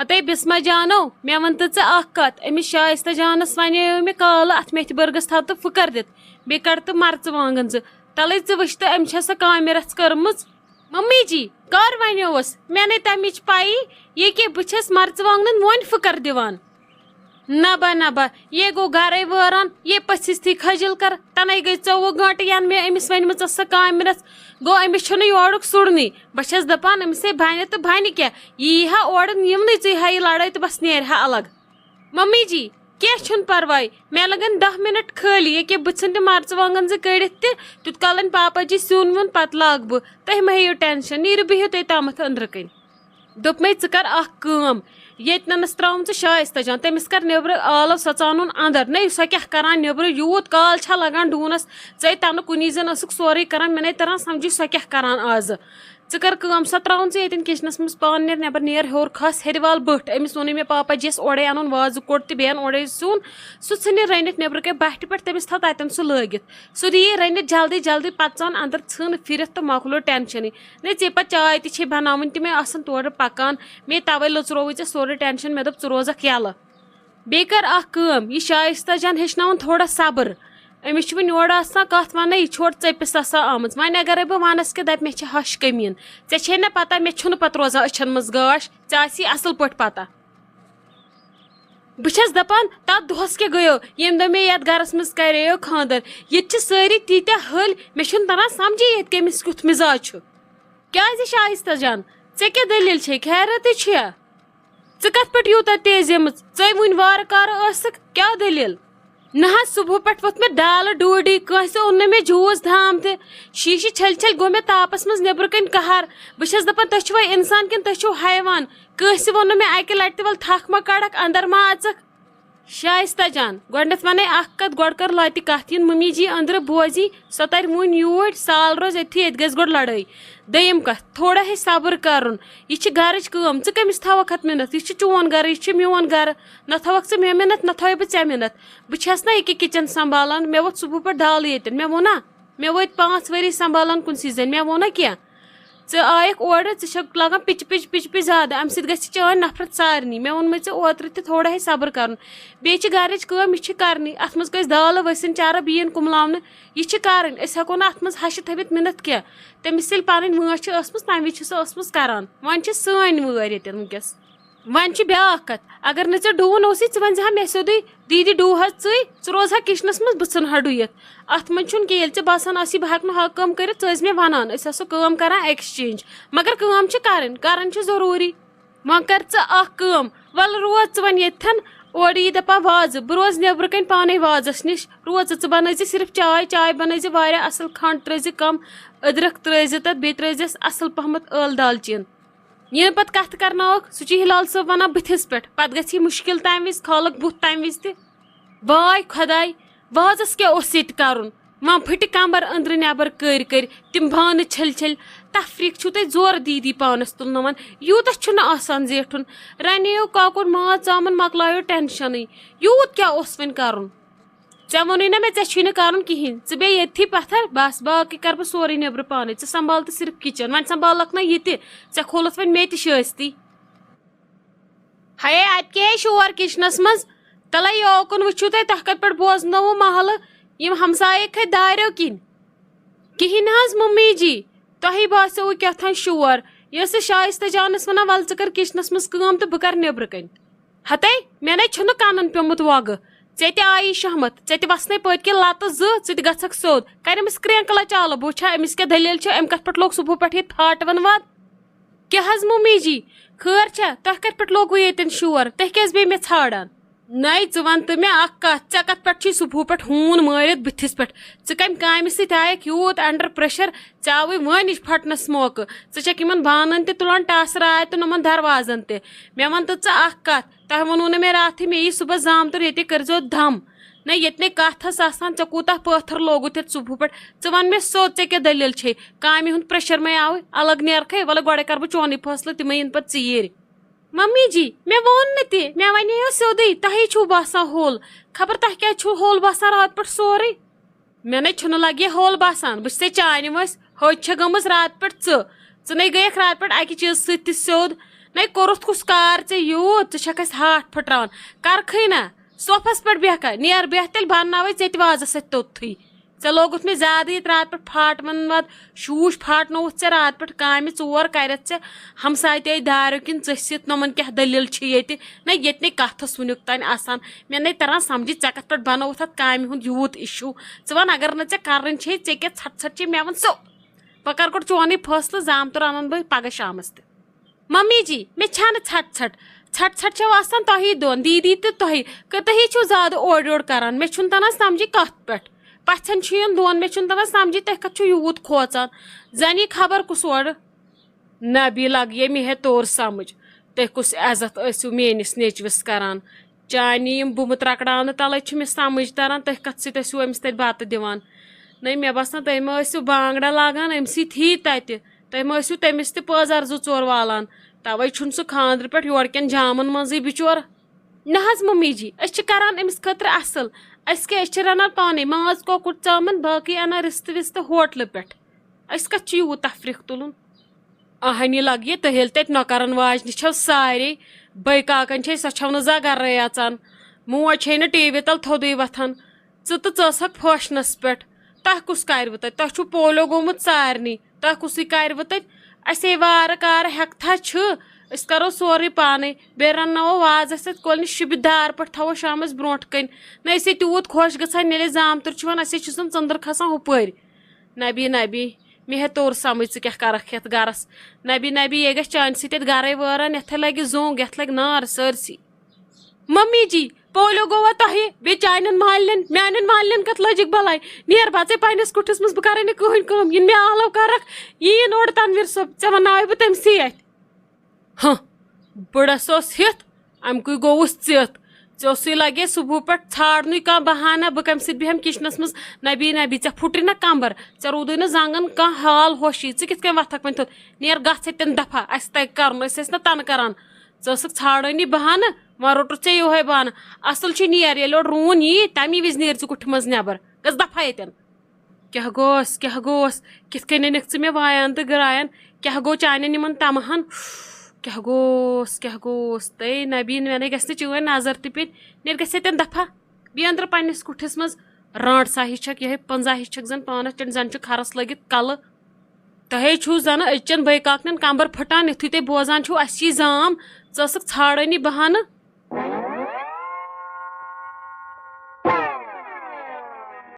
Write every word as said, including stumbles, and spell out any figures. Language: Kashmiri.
ہتے بسمہ جانو، مےٚ وَن تہٕ ژٕ اَکھ کَتھ، أمِس شایستہ جانَس وَنیو مےٚ کالہٕ اَتھ میتھِ بٔرگَس تھاو تہٕ پھٕکَر دِتھ، بیٚیہِ کَڑ تہٕ مَرژٕوانٛگَن زٕ۔ تَلَے ژٕ وٕچھ تہٕ أمۍ چھےٚ سۄ کامہِ رَژھ کٔرمٕژ۔ ممی جی، کَر وَنیوس؟ مےٚ نے تَمِچ پَیی، یہِ کہِ بہٕ چھَس مَرژٕوانٛگنَن وۄنۍ پھٕکَر دِوان۔ نہ با، نہ با، یے گوٚو گرے وٲران، یے پٔژھِس تھی خجل کر، تنے گٔے ژوٚوُہ گٲنٹہٕ ینہٕ مےٚ أمِس ؤنمٕژ ٲس سۄ کامہِ رژھ۔ گوٚو أمِس چھُنہٕ یورُک سُرنٕے۔ بہٕ چھَس دپان أمِس ہے بنہِ تہٕ بنہِ کیٛاہ، یی ہا اورٕ یِمنٕے ژٕے ہا یہِ لڑٲے تہٕ بس نیرِ ہا الگ۔ ممی جی، کینٛہہ چھُنہٕ پرواے، مےٚ لگن دَہ منٹ خٲلی، ییٚکیٛاہ بہٕ ژھٕنہٕ تہِ مرژٕوانٛگن زٕ کٔڑِتھ تہِ، تیوٗت کالن پاپا جی سیُن ویُن پتہٕ لاگہٕ بہٕ، تُہۍ مہ ہیٚیِو ٹینشن، نیٖرِو بِہِو تُہۍ تامتھ أنٛدرٕ کَنۍ۔ دوٚپمَے، "ژٕ کر اکھ کٲم، ییٚتہِ نَنَس ترٛاوُن ژٕ شایستہ جان، تٔمِس کر نیٚبرٕ آلو سَژاونُن اَندر۔ نَے، سۄ کیٛاہ کران نیٚبرٕ؟ یوٗت کال چھا لگان ڈوٗنَس؟ ژَے تَنہٕ کُنی زَن ٲسٕکھ سورُے کران، مےٚ نَے تران سَمجھی سۄ کیٛاہ کران آزٕ۔ ژٕ کر کٲم، سۄ ترٛاوُن ژٕ ییٚتٮ۪ن کِچنَس منٛز، پانہٕ نیر نٮ۪بر، نیر ہیوٚر کھَس، ہیٚرِ وال بٔٹھ۔ أمِس ووٚنُے مےٚ پاپا جِیَس اورَے اَنُن وازٕ کوٚٹ تہٕ بیٚیہِ اَن اورَے سیُن۔ سُہ ژھٕنہِ رٔنِتھ نیٚبرٕ کَنہِ بَٹھِ پٮ۪ٹھ، تٔمِس تھاو تَتٮ۪ن سُہ لٲگِتھ۔ سُہ دِیہِ رٔنِتھ جلدی جلدی، پَتہٕ ژَن اَندر، ژھٕن پھِرِتھ تہٕ مۄکلو ٹینشنٕے۔" نہ ژےٚ پتہٕ چاے تہِ چھے بناوٕنۍ، تِمے آسن تورٕ پکان۔ مے توے لٔژرووُے ژےٚ سورُے ٹینشن، مےٚ دوٚپ ژٕ روزکھ یَلہٕ۔ بیٚیہِ کر اکھ کٲم، یہِ شایستہ جان ہیٚچھناوُن تھوڑا صبر۔ أمِس چھِ وۄنۍ یورٕ آسان کتھ ونٕے، یہِ چھِ اورٕ ژٔپِس آسان آمٕژ۔ وۄنۍ اگرے بہٕ ونس کہِ دپہِ مےٚ چھِ ہش کٔمیٖن، ژےٚ چھے نہ پتہ، مےٚ چھُنہٕ پتہٕ روزان أچھن منٛز گاش، ژےٚ آسی اصل پٲٹھۍ پتہ۔ بہٕ چھَس دَپان، تَتھ دۄہَس کیٛاہ گٔیو، ییٚمہِ دۄہ مےٚ یَتھ گَرَس منٛز کَرییو خانٛدر؟ ییٚتہِ چھِ سٲری تیٖتیٛاہ ۂلۍ، مےٚ چھُنہٕ تَران سَمجھے ییٚتہِ کٔمِس کیُتھ مِزاج چھُ۔ کیٛازِ شایستہ جان، ژےٚ کیٛاہ دٔلیٖل چھے؟ خیرَتٕے چھُیا؟ ژٕ کَتھ پٮ۪ٹھ یوٗتاہ تیزیمٕژ؟ ژَے وٕنۍ وارٕ کارٕ ٲسٕکھ، کیٛاہ دٔلیٖل؟ نہ حظ، صُبحہٕ پٮ۪ٹھ ووٚتھ مےٚ دالہٕ ڈوٗڈی، کٲنٛسہِ اوٚن نہٕ مےٚ جوٗس دھام تہِ۔ شیٖشہِ چھٔلۍ چھٔلۍ گوٚو مےٚ تاپَس منٛز نیٚبرٕ کَنۍ قہر۔ بہٕ چھَس دَپان، تُہۍ چھِوا اِنسان کِنہٕ تُہۍ چھِو حیوان؟ کٲنٛسہِ ووٚن نہٕ مےٚ اَکہِ لَٹہِ تہِ، "وَلہٕ تھَکھ ما کَڑَکھ، اَندَر ما اَژَکھ؟" شایستہ جان، گۄڈٕنٮ۪تھ وَنَے اَکھ کَتھ، گۄڈٕ کَر لَتہِ کَتھ، یِن مٔمی جی أنٛدرٕ بوزی، سۄ تَرِ وٕنۍ یوٗرۍ، سال روزِ أتھی، ییٚتہِ گژھِ گۄڈٕ لَڑٲے۔ دوٚیِم کَتھ، تھوڑا ہے صبر کَرُن، یہِ چھِ گَرٕچ کٲم، ژٕ کٔمِس تھاوَکھ اَتھ مِنَتھ؟ یہِ چھُ چون گَرٕ، یہِ چھُ میون گَرٕ، نہ تھاوَکھ ژٕ مےٚ مِنَتھ، نہ تھاوَے بہٕ ژےٚ مِنَتھ۔ بہٕ چھَس نہ ییٚکیٛاہ کِچَن سنٛبھالان، مےٚ ووٚتھ صُبحہٕ پٮ۪ٹھ دالہٕ ییٚتٮ۪ن، مےٚ ووٚن نہ، مےٚ وٲتۍ پانٛژھ ؤری سنٛبھالان کُنسٕے زٔنۍ، مےٚ ووٚن نہ کینٛہہ۔ ژٕ آیَکھ اورٕ، ژٕ چھَکھ لاگان پِچ پِچ پِچ پِچ زیادٕ، اَمہِ سۭتۍ گژھِ چٲنۍ نفرت سارنٕے۔ مےٚ ووٚنمَے ژےٚ اوترٕ تہِ، تھوڑا ہے صبر کَرُن۔ بیٚیہِ چھِ گَرٕچ کٲم، یہِ چھِ کَرنٕے۔ اَتھ منٛز گژھِ دالہٕ ؤسِنۍ، چرٕب یِیِن کُملاونہٕ، یہِ چھِ کَرٕنۍ۔ أسۍ ہٮ۪کو نہٕ اَتھ منٛز ہَشہِ تھٲوِتھ مِنَتھ کینٛہہ۔ تٔمِس ییٚلہِ پَنٕنۍ وٲنٛس چھِ ٲسمٕژ، تَمہِ وِزِ چھِ سۄ ٲسمٕژ کَران۔ وۄنۍ چھِ سٲنۍ وٲرۍ ییٚتٮ۪ن وٕنۍکٮ۪س۔ وۄنۍ چھِ بیٛاکھ کَتھ، اگر نہٕ ژےٚ ڈوٗن اوسُے، ژٕ ؤنۍ زِ ہا مےٚ سیوٚدُے، "دیٖدی، ڈوٗ حظ ژٕے، ژٕ روز ہا کِچنَس منٛز، بہٕ ژھٕنہٕ ہا ڈُیِتھ۔" اَتھ منٛز چھُنہٕ کینٛہہ، ییٚلہِ ژےٚ باسان آسی بہٕ ہٮ۪کہٕ نہٕ ہۄ کٲم کٔرِتھ، ژٕ ٲسۍ مےٚ وَنان، أسۍ آسو کٲم کَران exchange، مگر کٲم چھِ کَرٕنۍ، کَرٕنۍ چھِ ضروٗری۔ وۄنۍ کَر ژٕ اَکھ کٲم، وَلہٕ روز ژٕ وۄنۍ ییٚتھٮ۪ن، اورٕ یی دَپان وازٕ، بہٕ روزٕ نیٚبرٕ کَنۍ پانَے وازَس نِش، روز ژٕ، ژٕ بَنٲیزِ صرف چاے، چاے بَنٲیزِ واریاہ اَصٕل، کھَنٛڈ ترٛٲیزِ کَم، أدرَک ترٛٲیزِ تَتھ، بیٚیہِ ترٛٲیزٮ۪س اَصٕل پَہمَتھ ٲلہٕ دالچیٖن۔ ییٚلہِ پَتہٕ کَتھٕ کَرناوَکھ، سُہ چھُ ہِلال صٲب وَنان بٕتھِس پٮ۪ٹھ، پَتہٕ گژھِ یہِ مُشکِل تَمہِ وِزِ، کھالَکھ بُتھ تَمہِ وِزِ تہِ۔ واے خۄداے، وازَس کیٛاہ اوس ییٚتہِ کَرُن؟ وۄنۍ پھٕٹہِ کَمبَر أنٛدرٕ نٮ۪بَر کٔرۍ کٔرۍ، تِم بانہٕ چھٔلۍ چھٔلۍ۔ تفریٖق چھُو تۄہہِ زورٕ دیٖدی پانَس تُلناوان، یوٗتاہ چھُنہٕ آسان زیٹھُن۔ رَنیو کۄکُر ماز ژامَن، مۄکلایو ٹٮ۪نشَنٕے۔ یوٗت کیٛاہ اوس وۄنۍ کَرُن؟ ژےٚ ووٚنُے نہ مےٚ، ژےٚ چھُے نہٕ کَرُن کِہیٖنۍ، ژٕ بیٚہہ ییٚتھی پَتھَر، بَس باقٕے کَرٕ بہٕ سورُے نیٚبرٕ پانَے، ژٕ سنٛبھال تہٕ صرف کِچَن، وۄنۍ سنٛبھالَکھ نہ یہِ تہِ، ژےٚ کھولُتھ وۄنۍ مےٚ تہِ شٲستی۔ ہَے، اَتہِ کیٛاہ ہے شور کِچنَس منٛز؟ تَلَے یوکُن وٕچھِو تُہۍ، تۄہہِ کَتہِ پٮ۪ٹھ بوزنووُ محلہٕ؟ یِم ہمسایہِ کھٔتۍ داریو کِنۍ؟ کِہیٖنۍ نہ حظ مُممی جی، تۄہی باسیوُ کیٛاہ تھام شور۔ یہِ ٲسٕس شایستہ جانَس وَنان، "وَلہٕ ژٕ کَر کِچنَس منٛز کٲم تہٕ بہٕ کَرٕ نیٚبرٕ کَنۍ۔" ہتے، مےٚ نے چھُنہٕ کَنَن پیوٚمُت وۄگہٕ۔ ژےٚ تہِ آیی شہمت، ژےٚ تہِ وَسنے پٔتۍ کِنۍ لَتہٕ زٕ، ژٕ تہِ گژھکھ سیوٚد۔ کَرٮ۪مَس کرٛینٛکہٕ لَچالہٕ، بہٕ وٕچھِ ہا أمِس کیٛاہ دٔلیٖل چھِ، أمۍ کَتھ پٮ۪ٹھ لوگ صُبحہٕ پٮ۪ٹھ ییٚتہِ پھاٹہٕ وَن وَد؟ کیٛاہ حظ مُممی جی، خٲر چھا؟ تۄہہِ کَتہِ پٮ۪ٹھ لوگوُ ییٚتٮ۪ن شور؟ تُہۍ کیٛازِ بیٚیہِ مےٚ ژھانٛڈان؟ نَے، ژٕ وَن تہٕ مےٚ اَکھ کَتھ، ژےٚ کَتھ پٮ۪ٹھ چھُے صُبحہٕ پٮ۪ٹھ ہوٗن مٲرِتھ بٕتھِس پٮ۪ٹھ؟ ژٕ کَمہِ کامہِ سۭتۍ آیَکھ یوٗت under pressure؟ ژےٚ آوُے وٲنِج پھٹنَس موقعہٕ۔ ژٕ چھَکھ یِمَن بانَن تہِ تُلان ٹَس راے تہٕ نۄمَن دروازَن تہِ۔ مےٚ وَن تہٕ ژٕ اَکھ کَتھ، تۄہہِ ووٚنوُ نہٕ مےٚ راتھٕے، مےٚ یی صُبحَس زامتُر، ییٚتے کٔرۍزیو دَم۔ نہ، ییٚتہِ نے کَتھ ٲس آسان، ژےٚ کوٗتاہ پٲتھٕر لوگُتھ یَتھ صُبحہٕ پٮ۪ٹھ؟ ژٕ وَن مےٚ سیوٚد، ژےٚ کیٛاہ دٔلیٖل چھے؟ کامہِ ہُنٛد pressure مَے آوُے؟ الگ نیرکھَے، وَلہٕ گۄڈَے کَرٕ بہٕ چونُے فٲصلہٕ، تِمَے یِن پَتہٕ ژیٖرۍ۔ مَمی جی، مےٚ ووٚن نہٕ تہِ، مےٚ وَنییو سیوٚدُے، تۄہے چھُو باسان ہوٚل۔ خبر تۄہہِ کیٛازِ چھُو ہوٚل باسان راتہٕ پٮ۪ٹھ سورُے؟ مےٚ نے چھُنہٕ لگہِ ہوٚل باسان، بہٕ چھسے چانہِ وٲنٛسہِ، ہوٚتۍ چھےٚ گٔمٕژ راتہٕ پٮ۪ٹھ ژٕ۔ ژٕ نے گٔیَکھ راتہٕ پٮ۪ٹھ اَکہِ چیٖزٕ سۭتۍ تہِ سیوٚد۔ نَے کوٚرُتھ کُس کار ژےٚ یوٗت؟ ژٕ چھَکھ اَسہِ ہاٹھ پھٕٹراوان۔ کَرکھٕے نہ، صوفَس پٮ۪ٹھ بیٚہکھا، نیر بیٚہہ تیٚلہِ، بہٕ اَنناوَے ژےٚ تہِ وازَس سۭتۍ توٚتتھٕے۔ ژےٚ لوگُتھ مےٚ زیادٕ ییٚتہِ راتہٕ پٮ۪ٹھ پھاٹوَن وَد، شوٗش پھاٹنووُتھ ژےٚ راتہٕ پٮ۪ٹھ کامہِ ژور کَرٮ۪تھ ژےٚ۔ ہمساے تہِ ٲے داریو کِنۍ ژٔسِتھ، نۄمَن کیٛاہ دٔلیٖل چھِ ییٚتہِ؟ نہ، ییٚتہِ نے کَتھَس وٕنیُک تام آسان۔ مےٚ نے تَران سَمجھی، ژےٚ کَتھ پٮ۪ٹھ بَنووُتھ اَتھ کامہِ ہُنٛد یوٗت issue؟ ژٕ وَن، اگر نہٕ ژےٚ کَرٕنۍ چھے، ژےٚ کیٛاہ ژھَٹ ژھَٹ چھے، مےٚ وَن سیوٚد۔ بہٕ کَرٕ گۄڈٕ چونُے فٲصلہٕ، زامتُر اَنَن بہٕ پَگاہ شامَس تہِ۔ ممی جی، مےٚ چھَنہٕ ژھَٹ ژھَٹ۔ ژھَٹ ژھَٹ چھَو آسان تۄہی دۄن، دیٖدی تہٕ تۄہی۔ کٔتہی چھِو زیادٕ اورٕ یورٕ کَران؟ مےٚ چھُنہٕ تَران سَمجھی کَتھ پٮ۪ٹھ۔ پَژھٮ۪ن چھُ یُن دۄن، مےٚ چھُنہٕ تَران سَمجھی تۄہہِ کَتھ چھُ یوٗت کھوژان۔ زَن یی خبر کُس اورٕ۔ نبی لگیے مےٚ ہے توٚر سمجھ، تُہۍ کُس عزت ٲسِو میٲنِس نیٚچوِس کران؟ چانہِ یِم بُمہٕ ترکڑاونہٕ تلے چھُ مےٚ سمجھ تران، تُہۍ کتھ سۭتۍ ٲسِو أمِس تتہِ بتہٕ دِوان؟ نٔے، مےٚ باسان، تُہۍ ما ٲسِو بانگڑا لاگان أمۍ سٕے تھی تتہِ، تُہۍ ما ٲسِو تٔمِس تہِ پٲزار زٕ ژور والان؟ توے چھُنہٕ سُہ خاندرٕ پٮ۪ٹھ یورٕ کٮ۪ن جامن منٛزٕے بِچور۔ نہ حظ ممی جی، أسۍ چھِ کران أمِس خٲطرٕ اصل۔ أسۍ کیٛاہ، أسۍ چھِ رنان پانے ماز، کۄکُر، ژامن، باقٕے انان رستہٕ وستہٕ ہوٹلہٕ پٮ۪ٹھ۔ أسۍ کتھ چھِ یوٗت تفریٖق تُلُن؟ اہنی لگہِ تُہۍ ییٚلہِ تتہِ نۄکرن واجنہِ چھو سارے، بٲے کاکن چھے سۄ چھو نہٕ زانٛہہ گرے اژان، موج چھے نہٕ ٹی وی تل تھوٚدُے وۄتھان۔ ژٕ تہٕ ژٕ ٲسکھ فٲشنس پٮ۪ٹھ۔ تۄہہِ کُس کروٕ تتہِ؟ تۄہہِ چھُو پولیو گوٚمُت سارنٕے، تۄہہِ کُسٕے کروٕ تتہِ؟ اسے وارٕ کارٕ ہٮ۪کتھا چھِ، أسۍ کرو سورُے پانے، بیٚیہِ رنناوو وازس سۭتۍ کۄلہِ نِش شِبہِ دار پٲٹھۍ تھاوو شامس برونٛٹھ کنہِ۔ نہ أسے تیوٗت خۄش گژھان، ییٚلہِ أسۍ زامتُر چھِ وَنان، أسے چھِ زن ژٔنٛدٕر کھسان ہُپٲرۍ۔ نبی، نبی، مےٚ ہے توٚر سمجھ ژٕ کیٛاہ کرکھ یتھ گرس۔ نبی، نبی، یے گژھِ چانہِ سۭتۍ یتھ گرے وٲران، یتھے لگہِ زوٚنگ، یتھ لگہِ نار سٲرسٕے۔ ممی جی، پولیو گوٚوا تۄہہِ؟ بیٚیہِ چانٮ۪ن مالنٮ۪ن، میانٮ۪ن مالنٮ۪ن کتھ لٔجِکھ بلاے؟ نیر بژے پننِس کُٹھِس منٛز، بہٕ کرے نہٕ کٕہٕنۍ کٲم، یِن مےٚ آلو کرکھ، یِیِن اورٕ تنویر صٲب، ژےٚ ونناوے بہٕ تٔمسٕے اتھِ۔ ہہ، بٕڑس اوس ہِتھ، امہِ کُے گوٚوُس ژِتھ۔ ژےٚ اوسُے لگے صبحہٕ پٮ۪ٹھ ژھانڈنُے کانٛہہ بہانہ، بہٕ کمہِ سۭتۍ بیٚہمہٕ کچنس منٛز؟ نبی، نبی، ژےٚ پھُٹرٕے نہ کمبر، ژےٚ روٗدُے نہٕ زنٛگن کانٛہہ حال ہوشی، ژٕ کِتھ کٔنۍ وۄتھکھ وۄنۍ تھوٚد؟ نیر گژھ اتٮ۪ن دفعہ، اسہِ تگہِ کرُن، أسۍ ٲسۍ نہ تنہٕ کران۔ ژٕ ٲسٕکھ ژھانڈٲنی بہانہٕ، وۄنۍ روٚٹُتھ ژےٚ یِہوے بہانہٕ۔ اصل چھُے نیر، ییٚلہِ اورٕ روٗن یی، تمی وِزِ نیر ژٕ کُٹھِ منٛز نٮ۪بر۔ گژھ دفعہ ییٚتٮ۪ن۔ کیٛاہ گوٚوس، کیٛاہ گوٚوس؟ کِتھ کٔنۍ أنِکھ ژٕ مےٚ وایان تہٕ گرایان؟ کیٛاہ گوٚو چانٮ۪ن یِمن تمہن؟ کیٛاہ گوٚوس، کیٛاہ گوٚوس؟ تہٕ نبی، مےٚ نے گژھِ نہٕ چٲنۍ نظر تہِ پیٚنۍ۔ نیرِ گژھِ ییٚتٮ۪ن دفعہ۔ بیٚیہِ أنٛدرٕ پننِس کُٹھِس منٛز۔ رانٛٹ ساہی چھکھ یِہے، پنٛزاہی چھکھ زن پانس چنٛڈ، زن چھُ کھرس لٲگِتھ کلہٕ۔ تۄہے چھُو زنہٕ أزچٮ۪ن بٲے کاکنٮ۪ن کمبر پھٹان، یُتھُے تُہۍ بوزان چھِو اسہِ یی زام، ژٕ ٲسٕکھ ژھانڈٲنی بہانہٕ۔